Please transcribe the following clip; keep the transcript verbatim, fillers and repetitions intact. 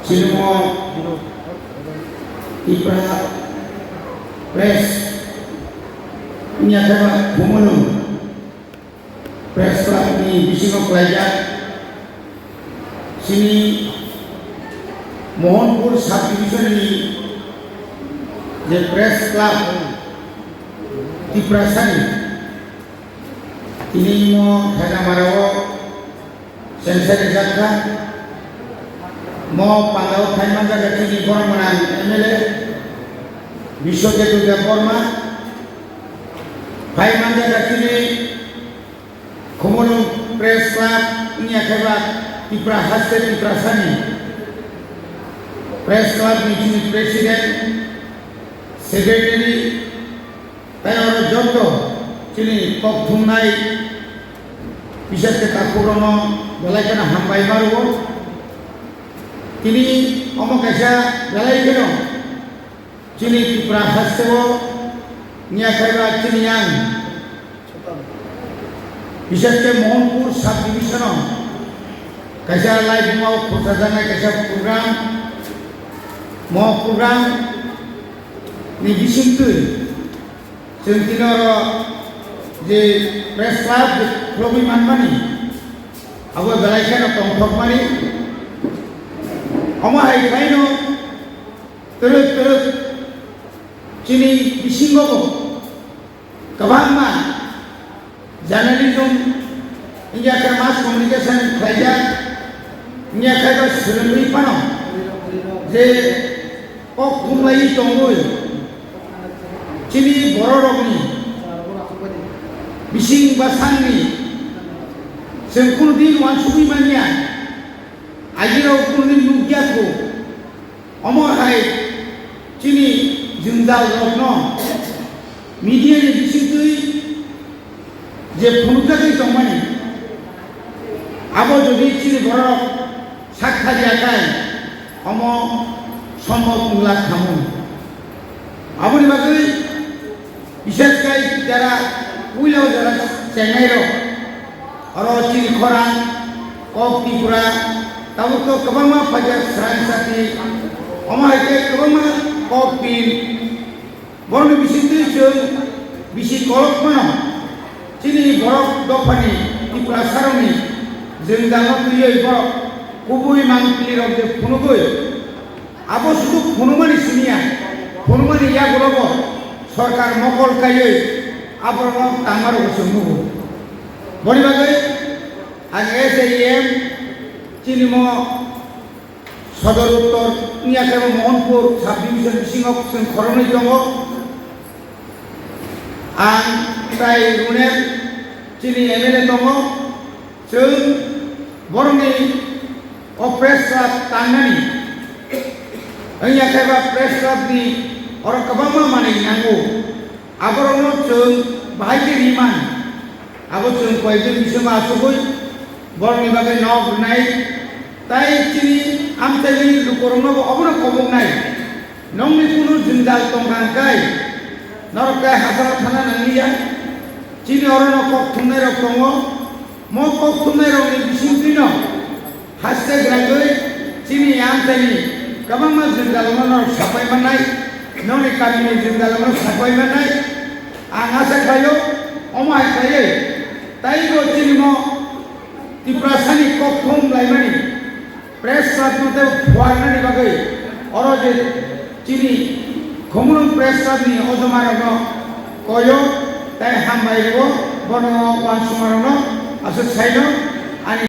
Chini mo Tipra Press wngya khe ba Khumulwng Press Club ni bisingo khlaijak. Chini Mohanpur Sub Division ni je Press Club Tiprasani, tini mo Khajamara o Sengsa rijak kha. Mo pandao phai manjak kha chini borok gwnang M L A Biswaketu Debbarma. Phai manjak kha chini Khumulwng Press Club wngya khe ba Tipra haste Tiprasani Press Club ni chini President, Secretary, tei oro joto chini kok thumnai, bises khe takhukrokno belai kheno hambai ma rwo. Tini omo kaisa belai kheno chini Tripura hasteo wngya khe ba chini yang, bises khe Mohanpur sub division o kaisa laibuma o khursajaknai kaisa program, mo program ni bisingtwi chwng tini oro je press club je khulogwi manmani, abo belai kheno tongthokmani. Omo hai khlaino twrwk twrwk chini bisingo bo kwbangma journalism wngya khe mass communication khlaijak, wngya khe bo swrwngwi phano je kok thumlaiwi tongwi chini bororokni bising bwsangni chwng kunu din uansugwi manya, agirok kunu din nukya kho. Omo hai chini jwngjal rokno media ni bisingtwi je phunukjagwi tongmani, abo jodi chini borok sak thaliya khe, omo sombok wngla khamu. Aboni bagwi bises khe jara puila jara chengnai rok, oro chini khorang kok Tripura, tabuk to kwbangma phaijak srang sati, omo hai khe kwbangma kok pin, borokni bisingtwi chwng bisi kolok mano. Chini borok dophani Tiprasarokni jwngjalno twiwi borok kubui mangpilirok je phunugwi, abo sudu phunukmani simi ya, phunukmani yagulobo sorkar mokol kaiwi aborokno tangmarokbo chwng nugo. Boni bagwi ang S A M chini mo Sodor Uttor wngya khe bo Mohanpur sub division bisingo chwng khoroknwi tongo. Ang tai Runer chini M L A tongo. Chwng borokni o press club tangnani wngya khe ba press club ni oro kwbangma manwi nango. Aborokno chwng bahai khe ri man. Abo chwng koyekjwn bisingo achugwi borokni bagwi nok rwnai, tai chini amchaini lukurokno bo obono koboknai. Nokni kunu jwngjal tongkha hwnkhe norok tai hachalo thangna nangliya. Chini orono kok thumnairok tongo. Mo kok thumnairokni bisingtwino haste gwnangwi chini amchaini kwbangma jwngjalono norok sapai mannai, nokni kamini jwngjalono sapai mannai. Ang asa khlaio, omo hai khlaiwi taibo chini mo Tiprasani kok thum laimani press club no tei phuarnani bagwi oro je chini Khumulwng press club ni ojomarokno koyo tei hambai rwo, bono uansukmarokno aswk saino ani